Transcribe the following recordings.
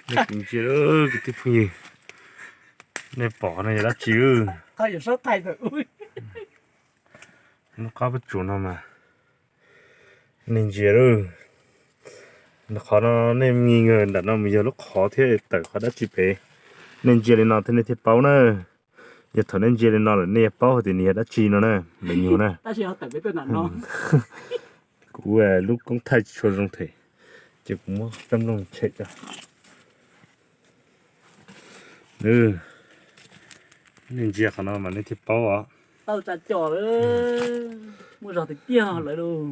Nej kuv ntsia kwv tij phooj ywg, nej pom qhov no yog dab tsi? Lub qab pob tsuas no mas nej ntsia lawm, qhov no nej nghi ngờ nram no mas yog lub qhov thiab tawm qhov dab tsi pem. Nej ntsia li no thiab nej thiaj paub na. Yog thaum nej ntsia li no lawm nej yuav paub hais tias nws yog dab tsi no na, me nyuam na. Kuv lub koob thaij tsis tshua zoo them, ces kuv muab rab nplooj tshem tso. Nej ntsia qhov no mas nej thiaj paub os. Tau tsa cos lawm, muaj zog tiag tiag lawm lauj.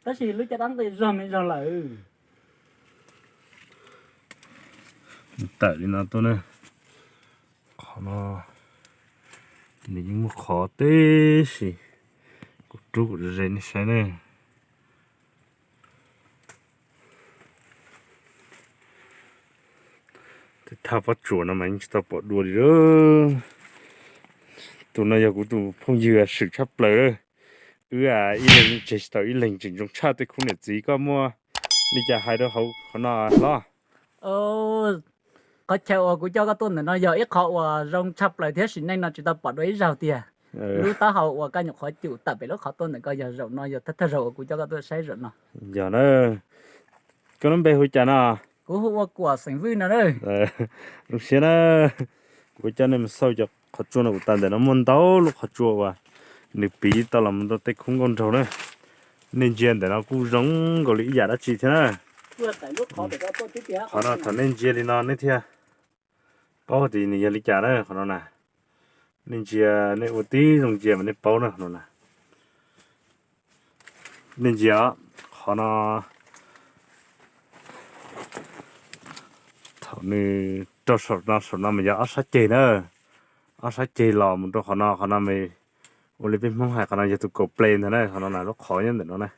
Tab sis lub caj dab nqi zog me zog lawm. Tawm li no tuaj na. Qhov no nws yeej muaj qhov tib si, kuv rub kom ze nej saib ne. Tej thaj pob tsuas no mas yeej tsis tau pom dua li lawm. Tus no yog kuv tus phooj ywg swm tshaj plaws lawm. Wb ib leeg tseg tsis tau ib leeg, tseem zoo tshaj tej khub niam txiv. Koj muaj li cas hais rau hauv qhov no hlob? Qhov chaw uas kuv coj koj tuaj ntawm no yog ib qhov uas zoo tshaj plaws thiab sim neej no tsis tau pom dua ib zaug tiag. Lub taub hau uas koj nyuam qhuav cum tawm pem lub qhov tuaj ntawm ko yog zaum no, yog thawj thawj zaug uas kuv coj koj tuaj saib zaum no. Yog na, koj lub npe hu cas no? Kuv hu ua Kuam xeem Vwj no na. Zoo siab na, kuv coj nej mus xauj cov qhov tsua no. Kuv tas ntawm no muaj ntau lub qhov tsua uas nws piv tau los mus rau tej khub nkauj nraug na. Nej ntsia ntawm no kuj zoo nkaus li ib yam dab tsi thiab na. Qhov no thaum nej ntsia li no nej thiaj paub tias nws yog li cas na qhov no na. Nej ntsia, nej ua tib zoo ntsia mas nej paub na qhov no na. Nej ntsia qhov no, thaum nws rau saum no, saum no mas yog ob sab ceg na. Ob sab ceg los mus rau qhov no, qhov no mas ua li peb Hmoob hais qhov no yog tus kaum ple ntag na. Qhov no na lub qhov nyob ntawm no na.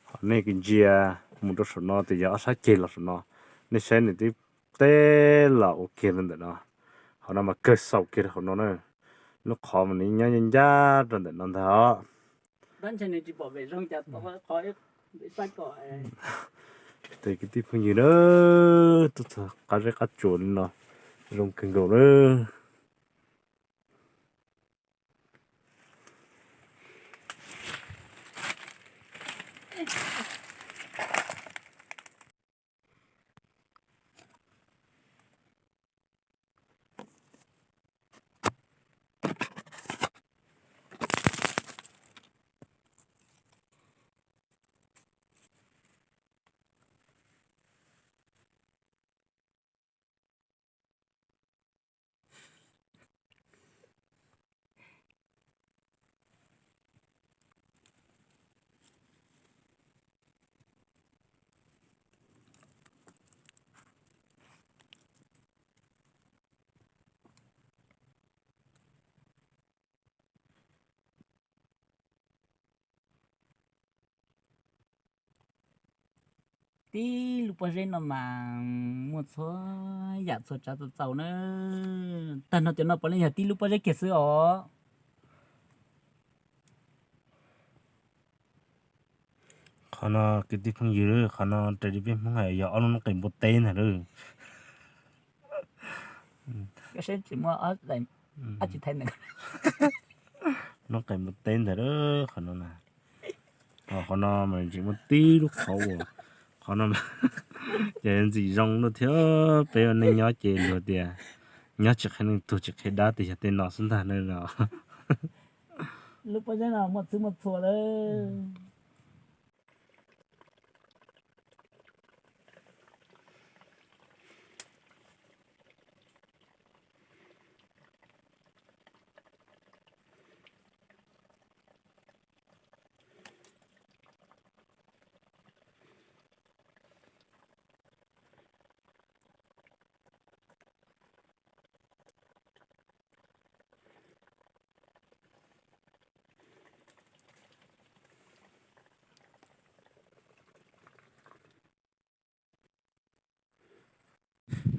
Qhov nej ntsia mus rau saum no ces yog ob sab ceg los saum no. Nej saib nws twb teb los ua kiag rau ntawm no. Qhov no mas kawg xaus kiag rau hauv no na. Lub qhov mas nws nyob ncaj ncaj rau ntawm no ntag os. Kwv tij phooj ywg na, tuaj txog qab zeb qab tsuas li no zoo kawg nkaus na. Tib lub pob zeb no mas muaj txhua yam txhua tsav txhua txaus na. Tag nrho cov no puav leej yog tib lub pob zeb kiag xwb os. Qhov no kwv tij phooj ywg, qhov no raws li peb Hmoob hais yog ob lub noob qes npua teb ntag lauj. Noob qes npua teb ntag lauj qhov no na. Qhov no mas tseem muaj tib lub qhov uas, qhov no ces ntxim zoo no thiab. Peb ua neej nyob ces luag tias nyob tsis qhia leej twg tsis qhia dab tias yog tej no xwb ntag ne no. Lub pob zeb no muaj txhua muaj txhua lawm.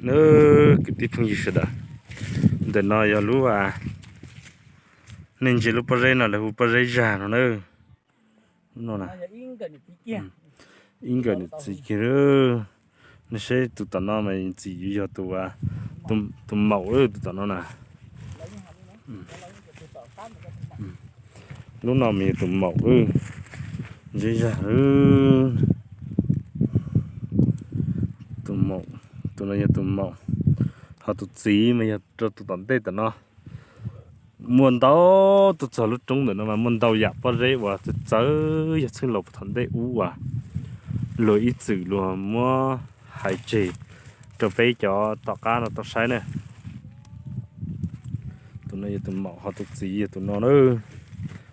Nawb kwv tij phooj ywg sawv daws, ntawm no yog lub, nej ntsia lub pob zeb no lawv hu pob zeb zag no na. Ib nkawm niam txiv kiag, Nej saib tus tom no mas ntxim yuav yog tus, tus maum tus tom no na. Lub no mas yog tus maum, zeb zag. Tus maum, tus no yog tus maum, ho tus txiv mas yog rau tus tom ntej tom no. Muaj ntau, tuaj txog lub roob ntawm no mas muaj ntau yam pob zeb uas txawv txawv yog txheej laus puag thaum ntej ub uas luag ib txwm luag muab hais tseg rau peb cov tom qab no tau saib na. Tus no yog tus maum, ho tus txiv yog tus no na.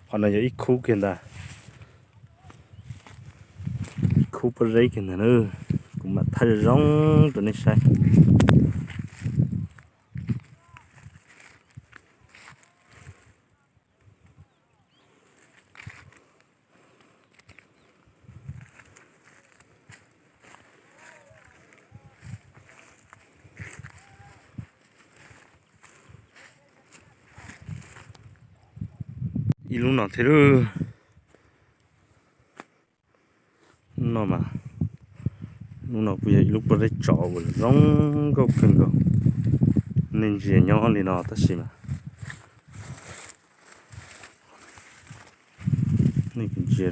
Qhov no yog ib khub kiag ntag, ib khub pob zeb kiag ntag na. Kuv mam thaij zoo zoo rau nej saib. Ib lub no thiab lub no mas, lub no kuj yog ib lub pob zeb tsov uas zoo nkauj kawg nkaus. Nej ntsia nyob li no tab sis mas, nej ntsia,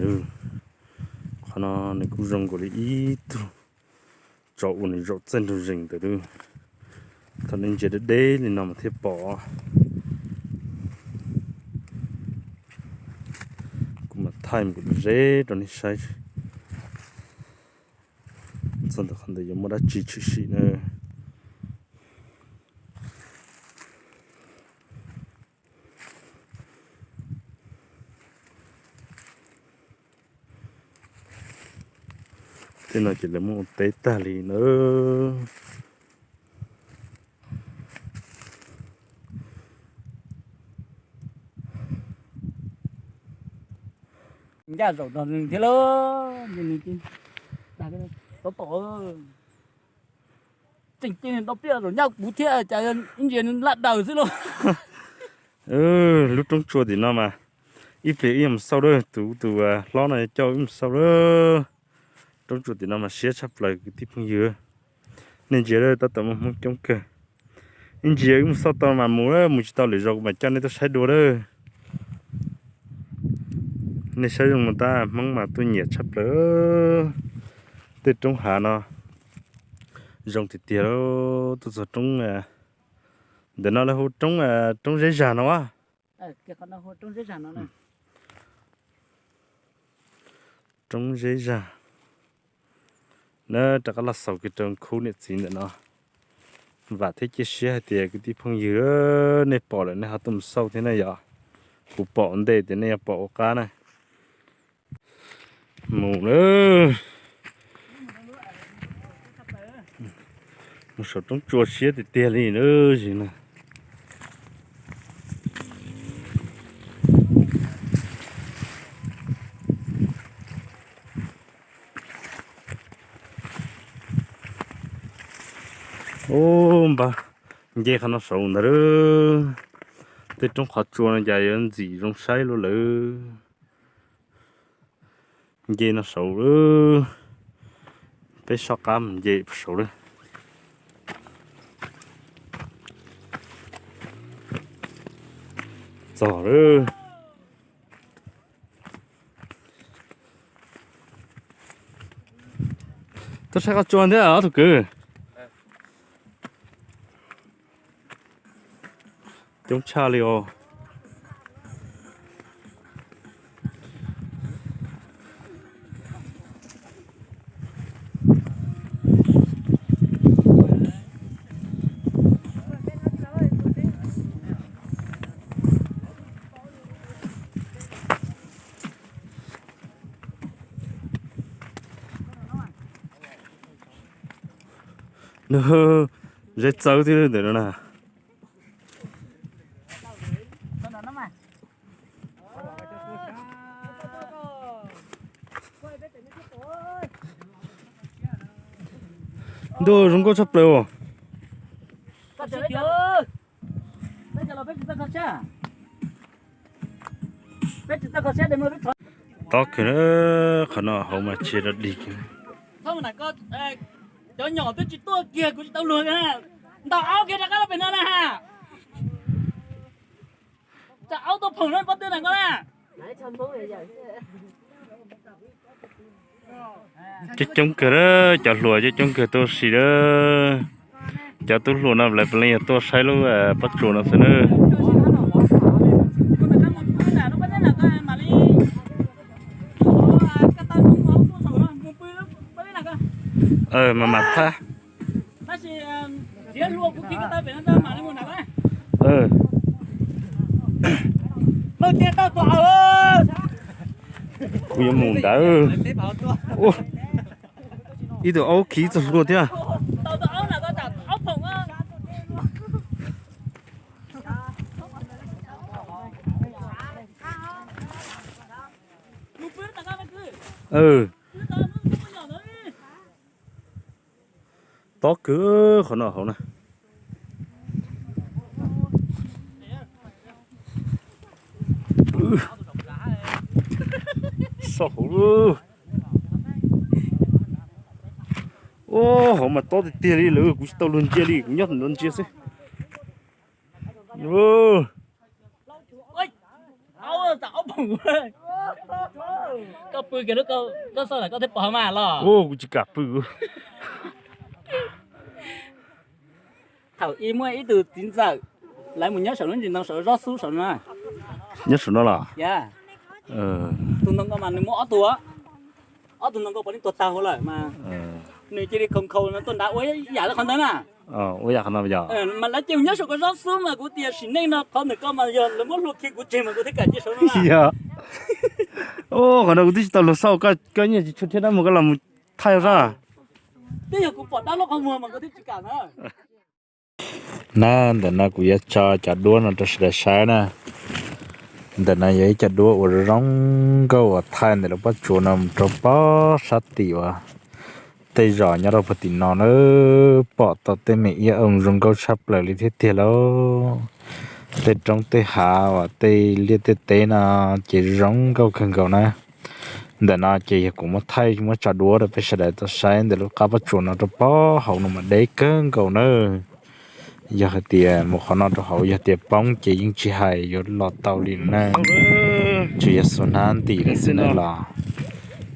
qhov no nws kuj zoo nkaus li ib tug tsov uas nws zaum txaij nraug zees ntawd. Thaum nej ntsia deb deb li no mas thiaj pom. Kuv mam thaij mus kuv zeb rau nej saib. Txog ntawm qhov ntawd yuav muaj dab tsi tshwm sim na. Tej no ces lawv muab ua teb tag li na. Ncaj zaum nrog nws thiab lauj, nws tseem ceeb nws tau pliaj zaum ncaj kuv thiab cas ib ntsia nws laj daws xwb lauj. Lub roob tsua tim no mas ib pliag wb yuav mus xauj lawm, tus tus hlob no coj wb mus xauj lawm. Roob tsua tim no mas siab tshaj plaws kwv tij phooj ywg. Nej ntsia lawm, tab tom muaj Hmoob coob kawg. Ib ntsis wb mus xauj tau mas mus, mus tsis tau lwm zaus kuv mam coj nej tuaj saib dua lawm. Nej saib zoo no tab Hmoob mas tuaj nyiam tshaj plaws tej roob hav no. Zoo tiag tiag lauj, tuaj txog roob, ntawm no lawv hu roob, roob Zeb Zag no. Roob Zeb Zag. Na rov qab los xaus kiag rau khub niam txiv ntawm no. Vam thiab cia siab hais tias kwv tij phooj ywg nej pom lawm nej ho tuaj mus xauj thiab na yom. Kuv pom ua ntej tias nej yuav pom ua qab na. Mus lawm. Mus saum roob tsua siab tiag tiag li lawm zim na. Ub, npab nce qhov no saud ntag lauj. Tej roob qhov tsua no cas yuav ntxim zoo saib luaj lawm. Nce no saud lawm. Peb soj qab mus nce saud lawm. Txog lawm. Tuaj saib qhov tsua thiab os tus kwv. Coob tshaj li os. Nws zeb txawv thiab ntawm no na. Ntuj, zoo nkauj tshaj plaws os. Tob kawg, qhov no hauv mas tsis dog dig. Cov nyom twb tsis tuaj kiag kuv tsis tau luag na. Ntaus aub kiag rov qab los pem no na ha. Tsam aub tuaj phoom no pob twg na koj na. Coob coob kawg, cov hluas coob coob kawg tuaj si lawm. Cov tub hluas no lawv puav leej yog tuaj saib lub pob tsuas no xwb na. Mas mam thab. Kuv yuav mus ntawd. Ib tug aub khiv txog hlua thiab. Tob kawg qhov no hauv na. Soj hauv. Hauv mas tob tiag tiag li lawm, kuv tsis tau luag ntsia li, kuv nyob ntawd ntsia xwb. Koj pw kiag lub, koj xauj na koj thiaj pom mas los. Kuv tsis kam pw. Thaum ub muaj ib tug txiv ntxawm, lawv mus nyob saum lub ntsis ntoo saum zob xub saum no. Nyob saum no los? Tus ntoo ko mas nws muaj ob tug, ob tug ntoo ko puav leej tuag tag huv lawm mas nws cia li khaus khaus no tuaj nrad ua yam li qhov ntawd na. Ua yam qhov no yog. Mas lawv cia mus nyob saum ko zob xub mas kuv tias sim neej no qhov ntawm ko mas yog lawv muab hlua khi kuv tseg mas kuv thiaj kam cia saum no. Yog. Qhov no kuv twb tsis tau luag xauj, koj nyiaj tsis tshua thiab dab mus koj los mus thaij sab. Twb yog kuv pom dab lub qhov muag mas kuv thiaj tsis kam na. Na, ntawm no kuv yuav tso cov duab no rau sawv daws saib na. Ntawm no yog ib co duab uas zoo nkauj uas thaij ntawm lub pob tsuas no mus rau pob sab tim uas tej zos nyob rau puag tim no na, pom tau tej me iab oo zoo nkauj tshaj plaws li thiab tiag lauj. Tej roob tej hav uas tej liaj tej teb no ces zoo nkauj kawg nkaus na. Ntawm no ces yog kuv muab thaij muab tso duab rau peb sawv daws tau saib ntawm lub qab pob tsuas no rau pob hauv no mas deb kawg nkaus na. Yog hais tias mus qhov no rau hauv yog tias poob ces yeej tsis hais yuav los tau li na. Tsuas yog xuas hnab ntim lawm xwb na los.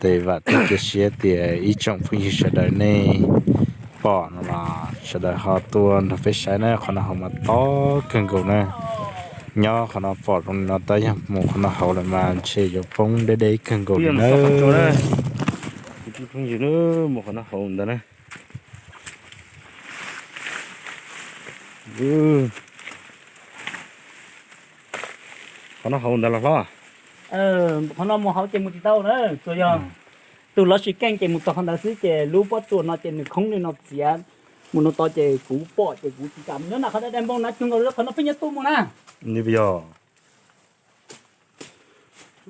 Ces vam thiab cia siab tias ib tsoom phooj ywg sawv daws nej pom no los sawv daws ho tuaj nrog peb saib na, qhov no hauv mas tob kawg nkaus na. Nyob qhov no pom zoo li no tab yog mus qhov no hauv lawm mas ntshe yuav poob deb deb kawg nkaus li na. Phooj ywg, mus qhov no hauv ntawd na. Qhov no hauv ntawd los hlob. Qhov no mus hauv ces mus tsis tau na, tsuas yog tus lov sis keej ces mus txog qhov ntawd xwb ces lub pob tsuas no ces nws khoob li no txiav mus no tod ces kuv pom ces kuv tsis kam mus nyob na, qhov dab dab npoo na cuag nkaus li qhov no pheej nyob tuaj mus na. Yog.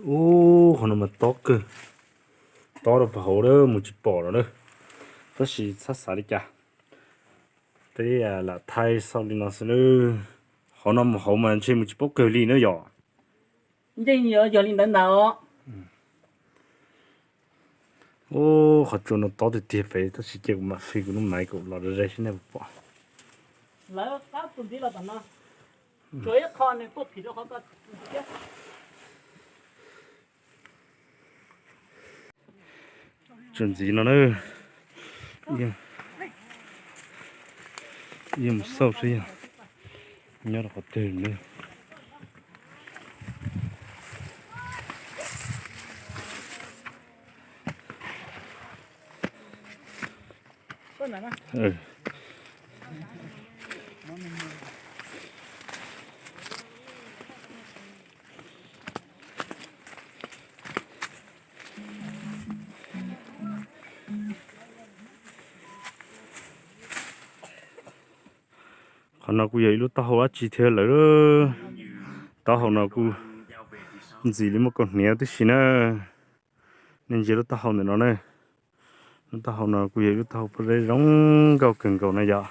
Ub, qhov no mas tob kawg, tob rau puag hauv lawm mus tsis pom lawm na. Tab sis txhob xav li cas, peb lam thaij xauj li no xwb na. Qhov no mus hauv mas ntshe mus tsis paub kawg li na yom. Yeej yog li ntawd ntag. Ub, qhov tsua no tob tiag tiag pem, tab sis cia kuv mam fi kuv lub maiv kom los ze ze seb nej puas pom. Lawv qab tus ntxiv los tom no, tsuas ib qho nws tuaj phim rau qhov ko thiab. Tsuas ntxiv no na, yeej mus xauj seb yog nyob rau qhov twg na. Qhov no kuj yog ib lub taub hau dab tsi thiab lawm. Taub hau no kuj ntxim li muaj kaus hniav tib si na. Nej ntsia lub taub hau ntawm no ne. Lub taub hau no kuj yog ib lub taub hau pob zeb zoo nkauj kawg nkaus na yom.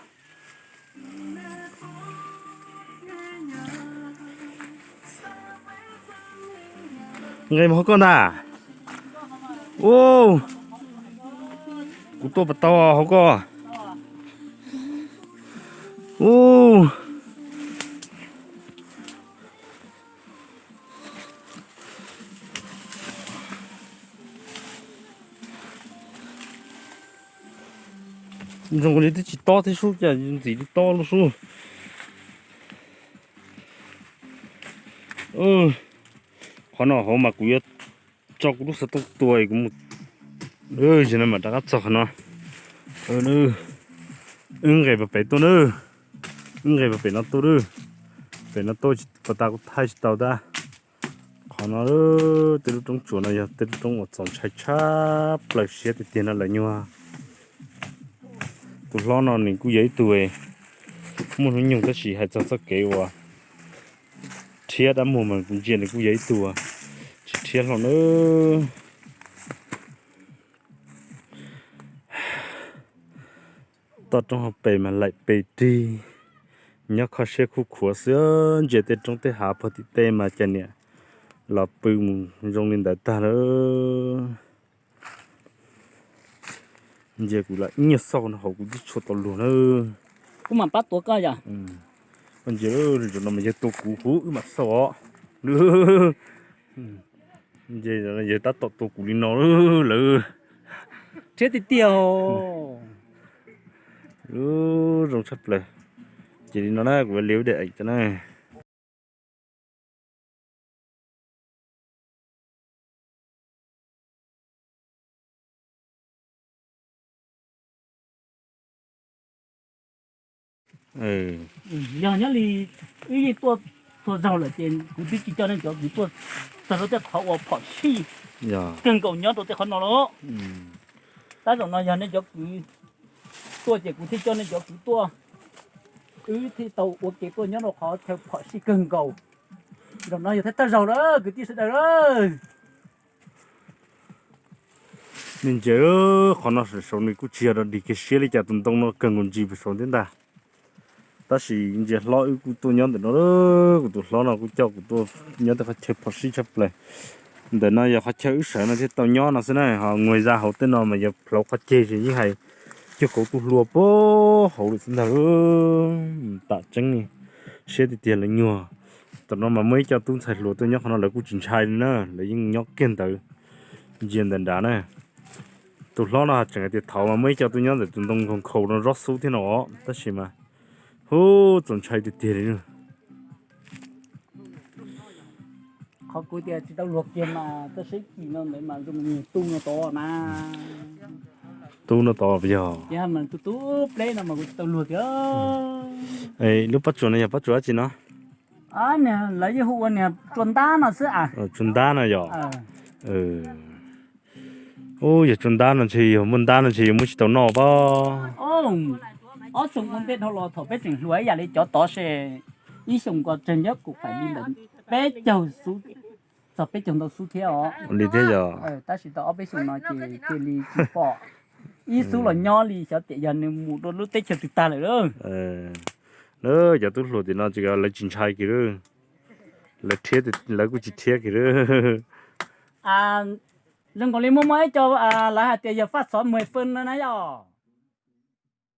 Nqes mus hauv koj ntag. Ub, kuv tuaj pas tau hauv koj. Ub, zoo li twb tsis tob thiab sub, cas ntxim li tob lub sub. Qhov no hauv mas kuv yuav tso kuv lub xov tooj tua kuv mus. Zaum no mam rov qab txog qhov no. Wb nqes pem tuaj na, wb nqes pem no tuaj, pem no tuaj tsis pas tas kuv thaij tsis tau tab. Qhov no, tej lub roob tsuas no yog tej lub roob uas txaus ntshai tshaj plaws siab tiag tiag no lawm nyuag. Tus hlob no nws kuj yog ib tug muaj hnub nyoog tab sis hais txog txoj kev uas rhiab dab muag mas kuv ntsia nws kuj yog ib tug tsis rhiab hlo nawb. Toj roob hauv pes mas laim pes rig, nyob kho siab khuj khuav xwb, ntsia tej roob tej hav puag tim tej mas cas niam los pw mus zoo li ntawd tag lawm. Ntsia kuv lam ib nyuag xauj no hauv kuv twb tshua tau luag na. Kuv mam pab tuav koj yom. Koj ntsia, zaum no mas yawg tua kuv huv wb mam xauj os. Ntsia, yawg tab tom tua kuv li no lawm. Rhiab tiag tiag. Zoo tshaj plaws. Ces li no na kuv li ub dam eem cov na. Yog nyob li wb yeej tuaj txhua zaug lawm ces kuv twb tsis coj nej cov kwv tuaj txog rau tej qhov uas phom sij kawg nkaus nyob rau tej qhov no los. Tab zaum no yog nej cov kwv tuaj ces kuv thiaj coj nej cov kwv tuaj. Wb thiaj tau ua ke tuaj nyob rau qhov chaw phom sij kawg nkaus. Zaum no yog thawj thawj zaug lawm kwv tij sawv daws. Nej ntsia, qhov no saum saud nws kuj tsis yog dog dig kiag siab li cas, tus ntoo no kawg nkaus ntsis pem saud thiab ntag. Tab sis ntsia hlob wb kuj tuaj nyob ntawm no, kuv tus hlob no kuj coj kuv tuaj nyob tej qhov chaw phom sij tshaj plaws. Ntawm no yog qhov chaw wb sawv no thiaj tau nyob no xwb na, ho nguag za hauv tej no mas yog plhauv qhov ceg ces yeej hais cuag kauv tu hlua puag hauv lawm xwb ntag. Tam tseeb siab tiag tiag lawv nyuag. Tam no mas muaj ib co tub ntxhais hluas tuaj nyob qhov no lawv kuj tsis ntshai li na, lawv yeej nyob kiag ntawd ntsia ntawm nrad na. Tus hlob no tseem hais tias thaud mas muaj ib co tuaj nyob ntawm tus ntoo nkhaus nkhaus no zob xub thiab no, tab sis mas hu txaus ntshai tiag tiag li. Qhov kuv tias tsis tau luag kiag mas txoj seb kis no ntawd mas zoo tu no tod na. Tu no tod yog. Ces mas tu tu pleb no mas kuv tsis tau luag kiag. Lub pob tsuas no yog pob tsuas dab tsi no? Lawv yeej hu ua niag tsua ntab no xwb a. Tsua ntab no yog. Ub, yog tsua ntab no ntshe yog muaj ntab no ntshe yog muab tsis tau noj pob. Ob xyoo ua ntej dhau los thaum peb tseem hluas ib yam li cov tod se, ib xyoo ko tsawg nyob kuv fais li ntawm peb caug xub, txog peb caug ntau xub thiab os. Li thiab yog. Tab sis tau ob peb xyoo no ces cia li tsis pom ib xub los nyob li, xyov tias yog nws mus rau lub teb chaws twg tag lawm. Lawv cov tub hluas tim no ces lawv tsis ntshai kiag lawm, lawv kuj tsis rhiab kiag lawm. Zoo nkaus li muaj muaj ib co lawv hais tias yog faj xov mười phân no na yog.